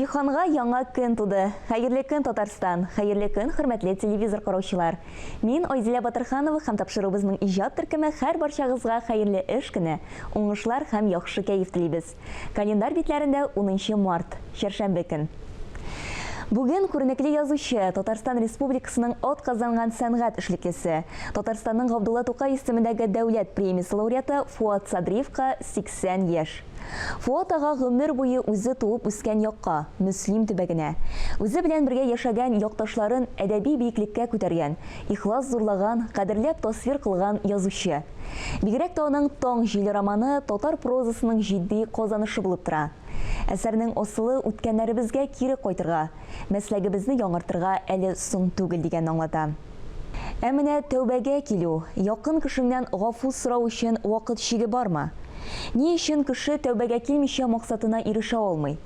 Җиһанга яңа көн туды. Хәерле көн, Татарстан! Хәерле көн, хөрмәтле телевизор караучылар! Мин, Айзилә Батырханова һәм тапшыруыбызның иҗат төркеме һәрбарчагызга хәерле эш көне, уңышлар һәм яхшы кәеф телибез. Календарь битләрендә унынчы март, чәршәмбе көн. Бүген күренекле язучы, Татарстан Республикасының атказанган сәнгать эшлеклесе, Татарстанның Габдулла Тукай исемендәге дәүләт премиясе лауреаты Фоат Садриевка 80 яшь. Фоат ага гомер буе үзе туып үскән якка, Мөслим төбәгенә, үзе белән бергә яшәгән якташларын әдәби биеклеккә күтәргән, ихлас зурлаган, кадерләп тасвир кылган язучы. Бигрәк тә аның Таң җиле романы татар прозасының җитди казанышы булып тора. Әсәрнең асылы үткәннәребезгә кире кайтырга, мәсләгебезне яңартырга әле соң түгел дигәнне аңлата. Ә менә тәүбәгә килү, якын кешеңнән гафу сорау өчен вакыт чиге бармы? Ни өчен кеше тәүбәгә килмичә максатына ирешә алмый?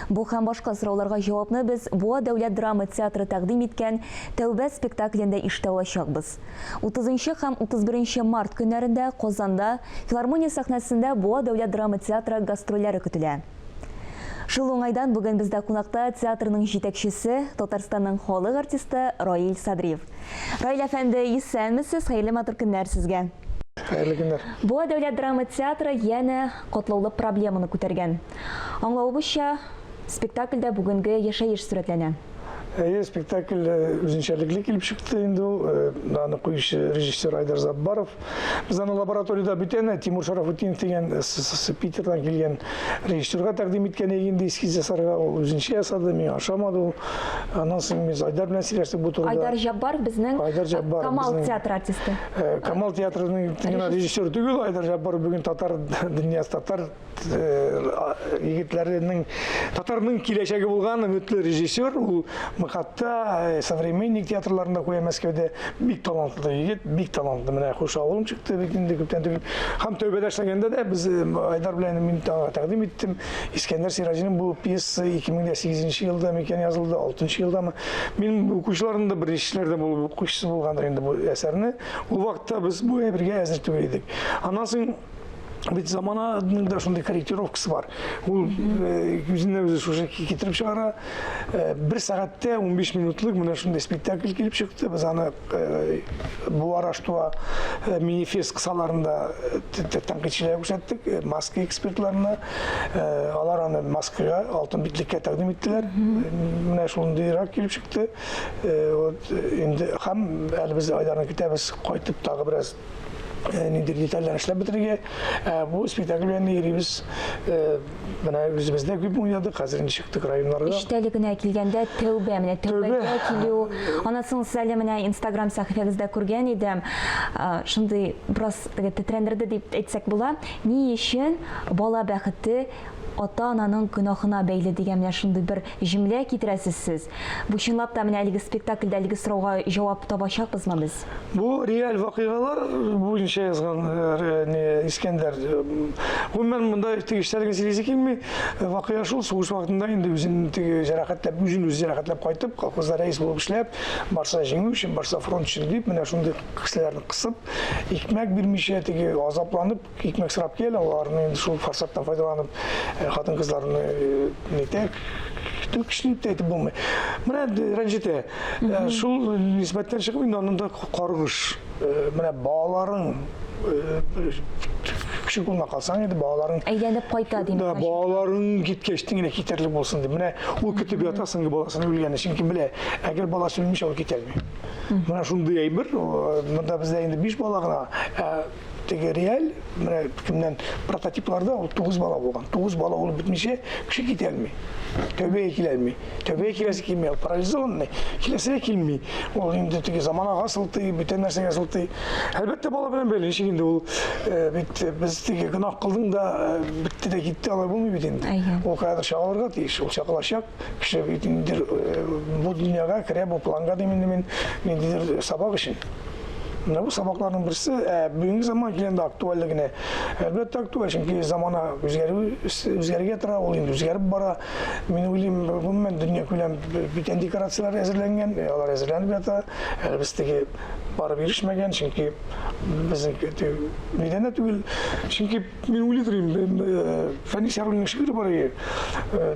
Бу һәм башка сорауларга җавапны без Буа дәүләт драма театры тәкъдим иткән Тәүбә спектаклендә ишетә алачакбыз. Утызынчы һәм 31 март көннәрендә Казанда, Филармония сәхнәсендә Буа дәүләт драма театры гастрольләре көтелә. Шул уңайдан бүген бездә кунакта театрның җитәкчесе, Татарстанның халык артисты Раил Садриев. Раил әфәнде, исәнмесез, хәерле матур көннәр сезгә. Хәерле көннәр. Буа дәүләт драма театры янә катлаулы проблеманы күтәргән. Аңлавыбызча, спектакльдә бүгенге яшәеш сурәтләнә. Әйе, спектакль э, үзенчәлекле килеп чыкты инде ул. Э, аны куючы режиссер Айдар Заббаров. Без аны лабораториядә бүтән э, Тимур Шарафутдинов дигән Питердан килгән режиссерга тәкъдим иткән идек инде эскиз ясарга. Ул үзенчә ясады, миңа ошамады ул. Аннан соң без Айдар белән сөйләштек бу турыда. Айдар Җаббаров безнең Айдар Җаббаров Камал безнең, театры артисты. Камал театрының гына режиссеры түгел, Айдар Җаббаров бүген татар дөньясы, татар егетләренең татарның киләчәге булган өметле режиссер ул МХАТта э, Современник театрларында куя Мәскәүдә бик талантлы егет бик талантлы менә хуш авылым чыкты бит инде күптән түгел һәм тәүбәдә эшләгәндә дә без э, Айдар белән мин аңа тәкъдим иттем Искәндәр Сираҗиның бу пьесасы 2008 елда микән язылды 6 елдамы минем укучыларым да беренчеләрдән булып укучысы булгандыр инде бу әсәрне ул вакытта без бу әйбергә әзер түгел идек аннан соң бит замананың да шундый корректировкасы бар. Ул э, үзеннән үзе шушы китереп чыгара. Э, бер сәгатьтә 15 минутлык менә шундый спектакль килеп чыкты. Без аны э, бу Араштуа минифест кысаларында тәнкыйтьчеләргә күрсәттек, маска экспертларына. Алар аны маскага, алтын битлеккә тәкъдим иттеләр. Менә шундыйрак килеп чыкты. Вот инде һәм әле без Айдарны көтәбез, кайтып тагы бераз Э, ниндидер детальләр эшләп бетерергә. Ә бу спектакль белән йөрибез. Э, менә үзебез дә күп уйнадык, хәзер инде чыктык районнарга. Эчтәлегенә килгәндә тәүбә, менә тәүбәгә килү. Аннан соң сез әле менә Инстаграм сәхифәгездә күргән идем. Э, шундый бераз теге тетрәндерде дип әйтсәк була. Ни өчен бала бәхете ата-ананың гөнаһына бәйле дигән менә шундый бер җөмлә китерәсез сез. Бу чынлап та менә әлеге спектакльдә әлеге сорауга җавап табачакбызмы без? Бу реаль вакыйгалар буенча язган э, Искәндәр. Гомумән, монда теге эчтәлеген сөйлисе килми. Э, вакыйга шул, сугыш вакытында инде үзен теге җәрәхәтләп, үзен үзе җәрәхәтләп кайтып, колхозда рәис булып эшләп, барса җиңү өчен, барса фронт өчен дип, менә шундый кешеләрне кысып, икмәк бирмичә, теге азапланып, икмәк сорап килә, аларны инде шул форсаттан файдаланып, э, хатын-кызларны нитә, көчле дип тә әйтеп булмый. Менә рәнҗетә. Э, шул нисбәттән чыгып инде анында каргыш. Э, менә балаларың э, кеше кулына калсаң инде балаларың әйләнеп кайта димәк. Да, балаларың киткәч генә китәрлек булсын дип. Менә ул көтеп ята соңгы баласының үлгәнен, чөнки белә, әгәр баласы үлмичә ул китәлми. Менә шундый әйбер, монда бездә инде 5 бала гына, ә теге реаль, менә кемнән прототипларда ул 9 бала булган. 9 бала булып бетмичә кеше китә алмый. Тәүбәгә килә алмый. Тәүбәгә киләсе килми, ул парализованный. Киләсе дә килми. Ул инде теге заманага сылтый, бүтән нәрсәгә сылтый. Әлбәттә, бала белән бәйле. Ничек инде ул э, бит без теге гөнаһ кылдың да э, бетте дә китте, алай булмый бит инде. Ул каядыр чагылырга тиеш, ул чагылачак. Кеше бит инде э, бу дөньяга керә, бу планга дим инде мин, ниндидер сабак өчен. Менә бу сабакларның берсе, ә бүгенге заман килгәндә актуальле генә. Әлбәттә актуаль, чөнки замана үзгәрү үзгәрергә тора, ул инде үзгәреп бара. Мин уйлыйм, гомумән дөньякүләм бүтән декорацияләр әзерләнгән, алар әзерләнеп ята. Әле без теге барып ирешмәгән, чөнки безнең нидән дә түгел. Чөнки мин уйлый торыйм, Фәнис Яруллинның шигыре бар иде.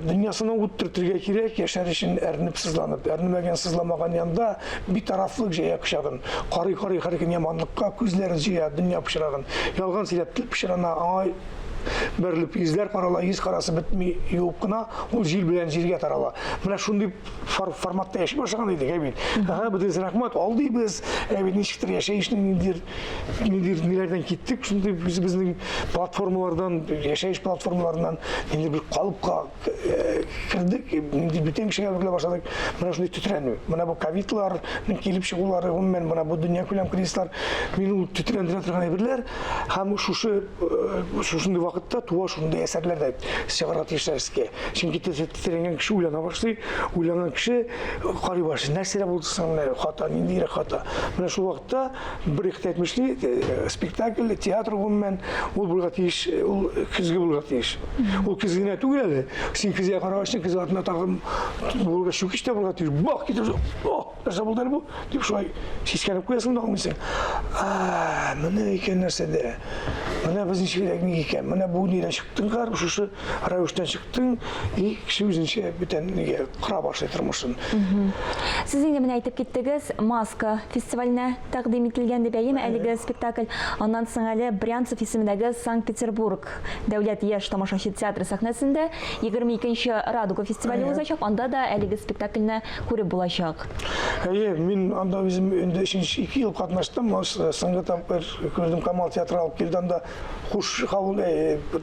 Дөньясына ут төртергә кирәк, яшәр өчен әрнеп сызланып, әрнемәгән сызламаган янда битарафлык җәя кочагын. Карый-карый һәр көн яманлыкка күзләрен җыя дөнья пычрагын. Ялган сөйләп тел пычрана, аңа бәрелеп йөзләр карала, йөз карасы бетми, юып кына, ул җил белән җиргә тарала. Менә шундый фор форматта яши башлаган идек, әй бит. Ага, бөтенесе рәхмәт, алдыйбыз, әй бит, ничектер яшәешнең ниндидер, ниндидер ниләрдән киттек, шундый үзебезнең платформалардан, яшәеш платформаларыннан ниндидер бер калыпка кердек, нинди бүтән кешегә әверелә башладык. Менә шундый тетрәнү. Менә бу ковидларның килеп чыгулары, гомумән, менә бу дөньякүләм кризислар, мин ул тетрәндерә торган әйберләр һәм шушы шушындый вакытта туа шундый әсәрләр дә чыгарга тиешләр сезгә. Чөнки тетрәнгән кеше уйлана башлый, уйланган кеше карый башлый. Нәрсәдә булды соң менә хата, ниндирәк хата. Менә шул вакытта Брехт әйтмешли, спектакль, театр гомумән, ул булырга тиеш, ул көзге булырга тиеш. Ул көзге генә түгел әле. Син көзгә карагач, көзге артында тагын булырга чүкеч тә булырга тиеш. Бах китеп, о, нәрсә булды әле бу? Дип шулай сискәнеп куясың да аңлыйсың. А, менә икән нәрсәдә. Менә без ничегрәк ник икән. Менә бу нидән чыктың кар, шушы рәвештән чыктың, и кеше үзенчә бүтән нигә кора башлый тормышын. Сез инде менә әйтеп киттегез, Маска фестиваленә тәкъдим ителгән дип, әйеме, әлеге спектакль. Аннан соң әле Брянцев исемендәге Санкт-Петербург дәүләт яшь тамашачы театры сәхнәсендә 22 нче Радуга фестивале узачак, анда да әлеге спектакльне күреп булачак. Әйе, мин анда үзем инде өченче, ике ел катнаштым. Соңгы тапкыр күрдем, Камал театры алып килде анда. Хуш кабул,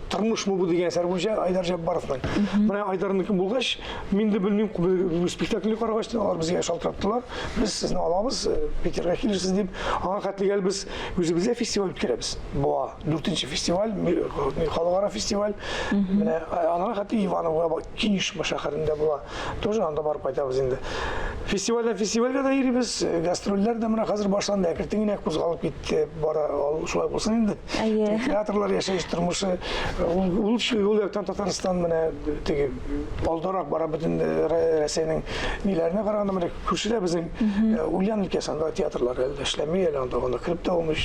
тормышмы бу дигән әсәр буенча Айдар Җаббаровның. Менә Айдарныкы булгач, мин дә белмим, спектакльне карагач, алар безгә шалтыраттылар. Без сезне алабыз, Питерга килерсез дип. Аңа хәтле әле без үзебездә фестиваль үткәрәбез. Буа, дүртенче фестиваль, халыкара фестиваль. Менә аннан хәтле Иваново, Кинешма шәһәрендә була. Тоже анда барып кайтабыз инде. Фестивальдән фестивальгә дә йөрибез. Гастрольләр дә менә хәзер башланды. Әкертен генә кузгалып китте. Бара, шулай булсын инде. Әйе. Театрлар яшәеш тормышы. Ул, ул, ул яктан Татарстан менә теге алдарак бара бөтен Рәсәйнең ниләренә караганда менә күршедә безнең Ульян өлкәсе анда театрлар әле эшләми әле анда анда кереп тә булмый,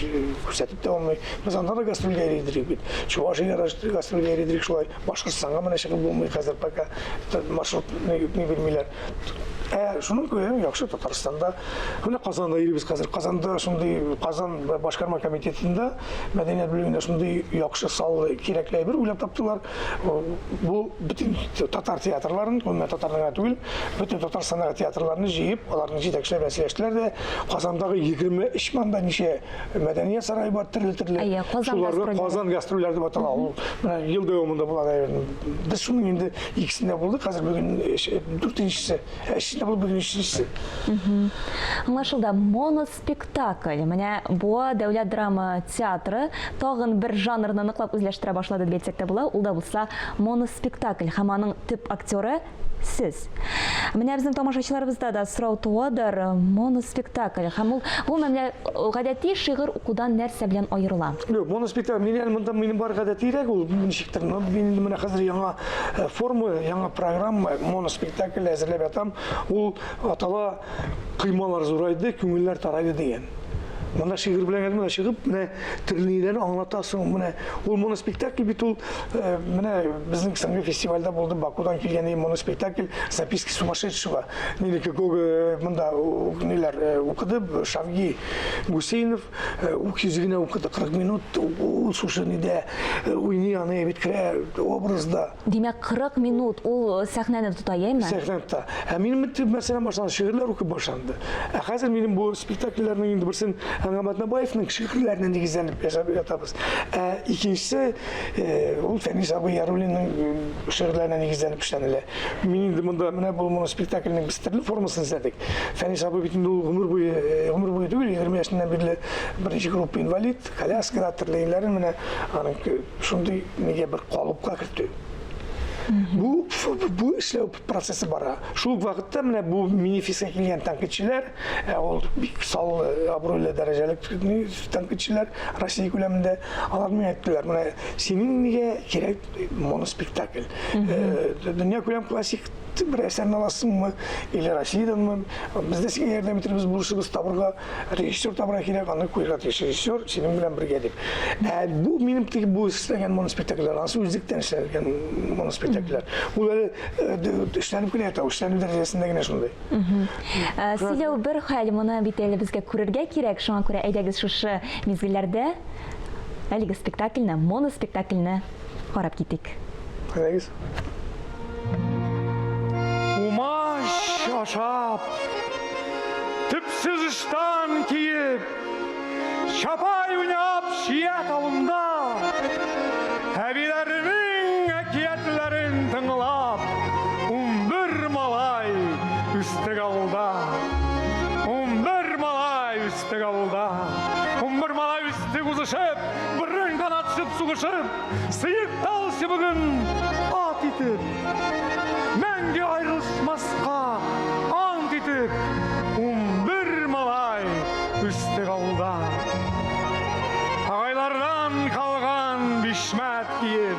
күрсәтеп тә булмый. Без анда да гастрольгә йөридек бит. Чувашиягә гастрольгә йөридек шулай. Башкортстанга менә чыгып булмый хәзер пока маршрут ни бирмиләр. Ә шуның күрә яхшы Татарстанда, менә Казанда йөрибез хәзер. Казанда шундый Казан башкарма комитетында мәдәният бүлегендә шундый яхшы саллы кирәкле әйбер уйлап таптылар. Бу бөтен татар театрларын, гомумән татарны гына түгел, бөтен Татарстандагы театрларны җыеп, аларның җитәкчеләре белән сөйләштеләр дә, Казандагы 23 манда ничә Мәдәният сарае бар төрле-төрле. Әйе, Казан Шуларга гастрольләре. Казан гастрольләре дип атала. Ул менә ел дәвамында була. Без шуның инде икесендә булдык, хәзер бүген дүртенчесе, өченчесендә булып бүген өченчесе. Аңлашылды. Моноспектакль. Менә Буа дәүләт драма театры тагын бер жанрны ныклап үзләштерә башлады дип әйтсәк тә була. Ул да булса моноспектакль һәм аның төп актеры Сез. Менә безнең тамашачыларыбызда да сорау туадыр, моноспектакль һәм ул гомумән менә гадәти шигырь укудан нәрсә белән аерыла? Юк, моноспектакль мин әле монда минем бар гадәтирәк ул ничектер. Но мин инде менә хәзер яңа э, форма, яңа программа моноспектакль әзерләп ятам. Ул атала Коймалар зурайды, күңелләр тарайды дигән. Монда шигырь белән генә чыгып, менә төрле ниләрне аңлатасың. Менә ул моноспектакль бит ул э, менә безнең соңгы фестивальдә булды, Бакудан килгән моноспектакль Записки сумасшедшего. Нинеке Гога монда ниләр э, укыды, Шавги Гусейнов э, үк йөзе генә укыды 40 минут. Ул шушы нидә уйный аны бит керә образда. Димәк, 40 минут ул сәхнәне тота, яме? Сәхнәне тота. Ә минем төп мәсьәләм башланды, шигырьләр укып башланды. Ә хәзер минем бу спектакльләрнең инде берсен Әнгам Атнабаевның шигырьләренә нигезләнеп ясап ятабыз. Ә икенчесе ул Фәнис абый Яруллинның шигырьләренә нигезләнеп эшләнелә. Мин инде монда менә бу моны спектакльнең без төрле формасын эзләдек. Фәнис абый бит инде ул гомер буе, гомер буе түгел, 20 яшеннән бирле беренче группа инвалид, коляскада төрле елларын менә аның шундый нигә бер калыпка кертү. Бу Бу эшләү процессы бара. Шул ук вакытта менә бу минифискә килгән тәнкыйтьчеләр, ә ул бик саллы, абруйлы дәрәҗәле тәнкыйтьчеләр Россия күләмендә, алар миңа әйттеләр, менә синең нигә кирәк моноспектакль? Дөнья күләм классик бер әсәрне аласыңмы, или Россиядәнме? Без дә сиңа ярдәм итербез, булышыбыз табырга, режиссер табырга кирәк, аны куярга тиеш режиссер синең белән бергә дип. Ә бу минем теге бу эшләгән моноспектакльләр, анысы үзлектән эшләнгән моноспектакльләр. Ул әле эшләнеп кенә ята, эшләнү дәрәҗәсендә генә шундый. Сөйләү бер хәл, моны бит әле безгә күрергә кирәк, шуңа күрә әйдәгез шушы мизгелләрдә әлеге спектакльне, моноспектакльне карап китик. Әйдәгез. Умач ашап, төпсез ыштан киеп, чапай уйнап чия тавында, әбиләрнең әкиятләрен тыңлап, 11 малай үстек авылда. 11 малай үстек авылда. 11 малай үстек узышып, борын канатышып сугышып, Сыек тал чыбыгын ат итеп, Мәңге аерылышмаска ант итеп, 11 малай үстек авылда. Агайлардан калган бишмәт киеп,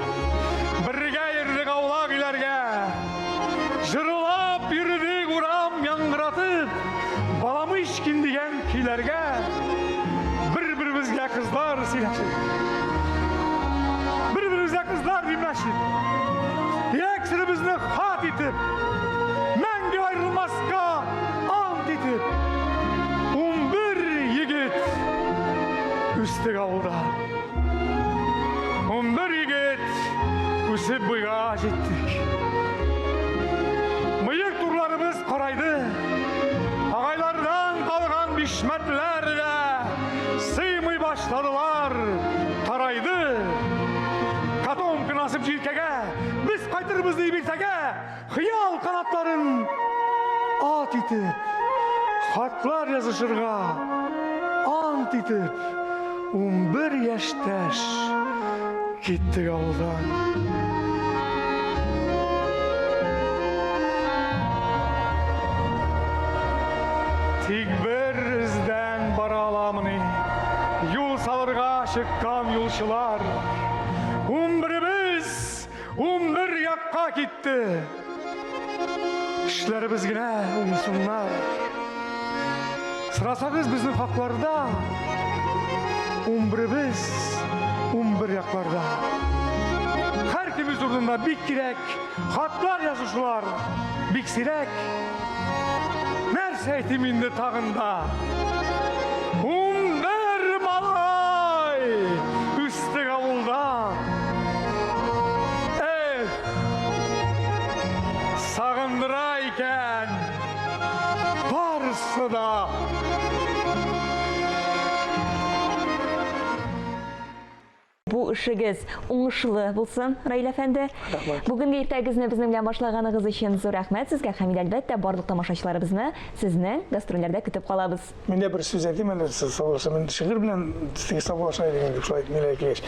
Бергә йөрдек аулак өйләргә. Җырлап йөрдек урам яңгыратып, Баламышкин дигән көйләргә бер-беребезгә кызлар сөйләшеп. Бер-беребезгә кызлар димләшеп. Йөрәк серебезне хат итеп, мәңге аерылмаска ант итеп, 11 егет үстек авылда. 11 егет үсеп буйга җиттек. Мыек турларыбыз карайды. Агайлардан калган бишмәтләр дә сыймый башладылар, тарайды. Котомканы асып җилкәгә, без кайтырбыз дип иртәгә, хыял канатларын ат итеп, хатлар язышырга ант итеп, 11 яшьтәш киттек авылдан. Тик бер эздән бара аламыни юл салырга чыккан юлчылар? Унберебез 11 якка китте. Эшләребез генә уңсыннар. Сорасагыз безнең хакларда, унберебез 11 якларда. Һәркем үз урынында бик кирәк, хатлар язучылар бик сирәк. Нәрсә әйтим инде тагын да? 11 малай үстек авылда. Эх, сагындыра икән барысы да. Бу эшегез уңышлы булсын, Раил әфәнде. Рәхмәт. Бүгенге иртәгезне безнең белән башлаганыгыз өчен зур рәхмәт сезгә һәм инде, әлбәттә, барлык тамашачыларыбызны сезнең гастрольләрдә көтеп калабыз. Мин дә бер сүз әйтим әле, сез саубуллаша. Мин шигырь белән сезгә саубуллаша идем инде, шулай миләй килгәч.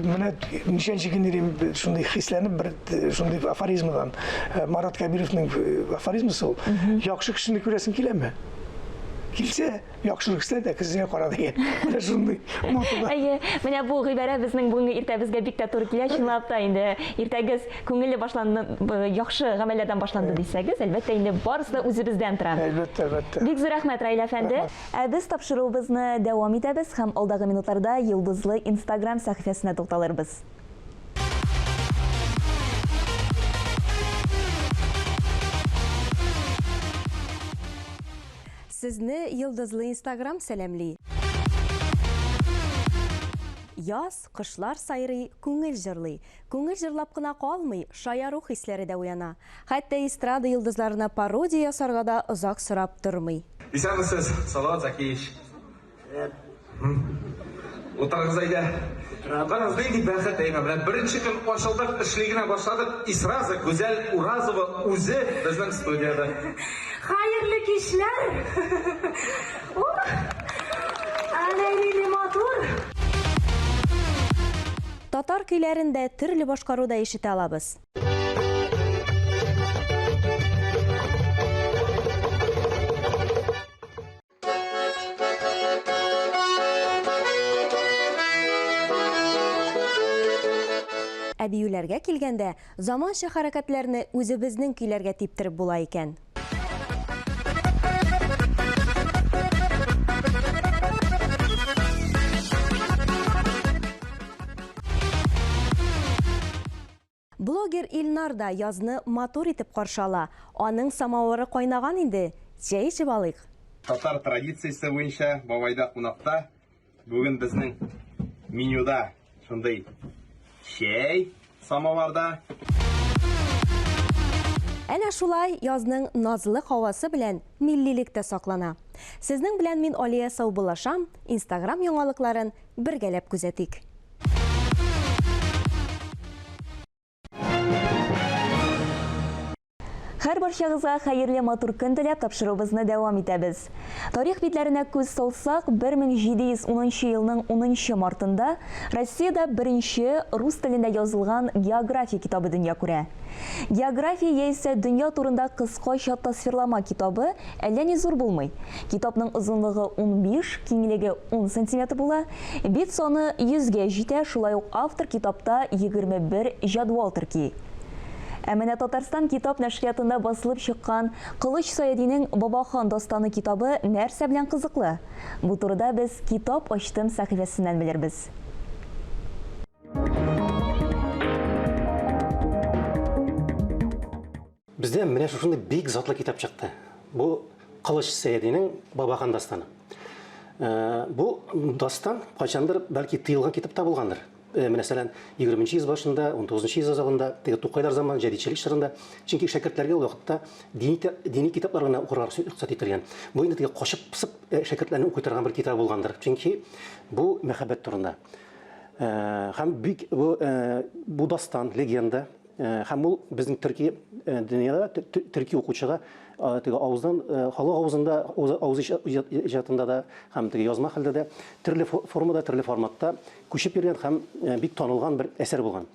Менә ничәнче көн йөрим шундый хисләнеп бер шундый афоризмадан. Марат Кәбировның афоризмасы ул. Яхшы кешене күрәсең киләме? Килсә, Яхшылык эшлә дә кешегә кара дигән. Менә шундый мотода. Әйе, менә бу гыйбарә безнең бүгенге иртәбезгә бик тә туры килә. Чынлап та инде иртәгез күңелле башланды, яхшы гамәлләрдән башланды дисәгез, әлбәттә инде барысы да үзебездән тора. Әлбәттә, әлбәттә. Бик зур рәхмәт, Раил әфәнде. Ә без тапшыруыбызны дәвам итәбез һәм алдагы минутларда Йолдызлы Инстаграм сәхифәсенә тукталырбыз. Сезне Йолдызлы Инстаграм сәламли. Яз, кошлар сайрый, күңел җырлый. Күңел җырлап кына калмый, шаяру хисләре дә уяна. Хәтта эстрада йолдызларына пародия ясарга да озак сорап тормый. Исәнмесез, Салават Закиевич. Утырыгыз әйдә. Карагыз, нинди бәхет әйме. Менә беренче көн ачылдык, эшли генә башладык, и сразу Гүзәл Уразова үзе безнең студиядә. Хәерле кичләр! Ух! Әнә нинди матур! Татар көйләрен дә төрле башкаруда ишетә алабыз. Ә биюләргә килгәндә, заманча хәрәкәтләрне үзебезнең көйләргә типтереп була икән. Блогер Илнар да язны матур итеп каршы ала. Аның самавыры кайнаган инде. Чәй эчеп алыйк. Татар традициясе буенча бабайда кунакта бүген безнең менюда шундый чәй самоварда. Әнә шулай язның назлы һавасы белән миллилек тә саклана. Сезнең белән мин Алия саубуллашам, Инстаграм яңалыкларын бергәләп күзәтик. Һәр барчагызга хәерле матур көн теләп тапшыруыбызны дәвам итәбез. Тарих битләренә күз салсак, 1710 елның 10 мартында Россиядә беренче рус телендә язылган география китабы дөнья күрә. География яисә дөнья турында кыскача тасвирлама китабы әллә ни зур булмый. Китапның озынлыгы 15, киңлеге 10 сантиметр була. Бит саны 100 гә җитә, шулай ук автор китапта 21 җәдвал терки. Ә менә Татарстан китап нәшриятында басылып чыккан Кылыч Сайәдинең Бабахан дастаны китабы нәрсә белән кызыклы? Бу турыда без Китап ачтым сәхифәсеннән белербез. Бездә менә шушындый бик затлы китап чыкты. Бу Кылыч Сәйәдинең Бабахан дастаны. Э, бу дастан кайчандыр бәлки тыелган китап та булгандыр. Э, мәсәлән, 20 йөз башында, 19 йөз азагында, теге Тукайлар заманы, җәдидчелек чорында, чөнки шәкертләргә ул вакытта дини, дини китаплар гына укырга рөхсәт ителгән. Бу инде теге качып-пысып э, шәкертләрне укый торган бер китап булгандыр. Чөнки бу мәхәббәт турында. Һәм бик бу, бу дастан, легенда, Һәм ул безнең төрки дөньяда төрки укучыга теге авыздан халык авызында авыз иҗатында да һәм теге язма хәлдә дә төрле формада, төрле форматта күчеп йөргән һәм бик танылган бер әсәр булган.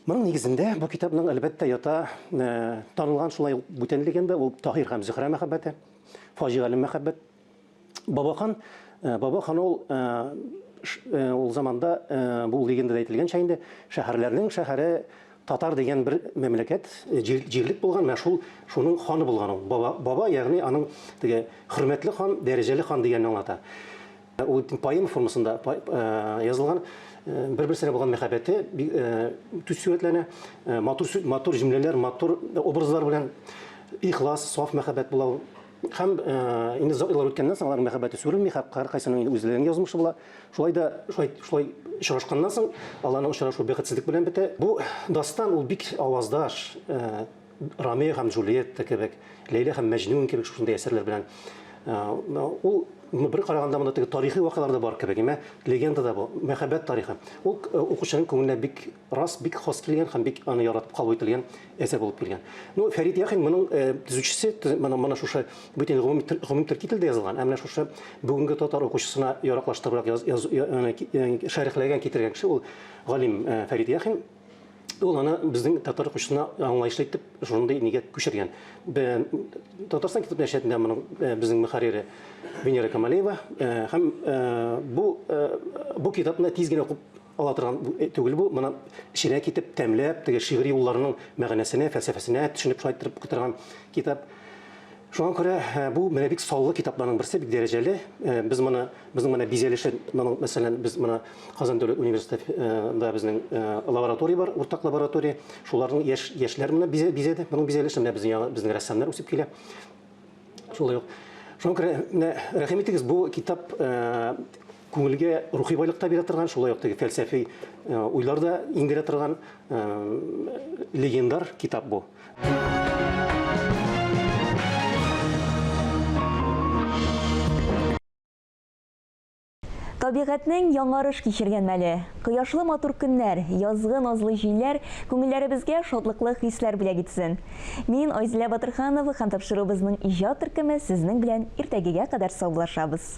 Моның нигезендә бу китапның әлбәттә ята танылган шулай ук бүтән легенда, ул Таһир һәм Зөһрә мәхәббәте, фаҗигале мәхәббәт. Бабахан, э, Бабахан ул э, э, ул заманда бу легендада әйтелгәнчә инде шәһәрләрнең шәһәре татар дигән бер мәмләкәт җирлек булган, менә шул шуның ханы булган ул. Баба, баба ягъни аның теге хөрмәтле хан, дәрәҗәле хан дигәнне аңлата. Ул поэма формасында язылган бер-берсенә булган мәхәббәте төс сурәтләнә, матур матур җөмләләр, матур образлар белән ихлас, саф мәхәббәт була ул. Һәм инде озак еллар үткәннән соң аларның мәхәббәте сүрелми, һәркайсының инде үзләренең язмышы була. Шулай да шулай шулай очрашканнан соң аларның очрашуы бәхетсезлек белән бетә. Бу дастан ул бик аваздаш, Ромео һәм Джульетта кебек, Ләйлә һәм Мәҗнүн кебек шушындый әсәрләр белән. Ул бер караганда монда теге тарихи вакыйгалар да бар кебек, әмма легенда да бу, мәхәббәт тарихы. Ул укучының күңеленә бик рас, бик хас килгән һәм бик аны яратып кабул ителгән әсәр булып килгән. Ну, Фәрит Яхин моның э, төзүчесе, моны моны шушы бөтен гомум гомум төрки телдә язылган, ә менә шушы бүгенге татар укучысына яраклаштырыбрак яз, яз, э, шәрехләгән, китергән кеше ул галим э, Фәрит Яхин. Ул аны безнең татар укучысына аңлаешлы итеп шундый нигә күчергән. Татарстан китап нәшриятында моның безнең мөхәррире Венера Камалиева һәм бу бу китапны тиз генә укып ала торган э, түгел бу. Моны эченә китеп, тәмләп, теге шигъри юлларының мәгънәсенә, фәлсәфәсенә төшенеп шулай иттереп укый торган китап. Шуңа күрә э, бу менә бик саллы китапларның берсе, бик дәрәҗәле. Э, без моны безнең менә бизәлеше, моның мәсәлән, без моны Казан дәүләт университетында безнең лаборатория бар, уртак лаборатория. Шуларның яшь яшьләр моны бизәде. Моның бизәлеше менә безнең яңа безнең рәссамнар үсеп килә. Шулай ук. Шуңа күрә менә рәхим итегез, бу китап э, күңелгә рухи байлык та бирә торган, шулай ук теге фәлсәфи э, уйлар да иңдерә торган э, легендар китап бу. Табигатьнең яңарыш кичергән мәле. Кояшлы матур көннәр, язгы назлы җилләр күңелләребезгә шатлыклы хисләр бүләк итсен. Мин, Айзилә Батырханова һәм тапшыруыбызның иҗат төркеме сезнең белән иртәгегә кадәр саубуллашабыз.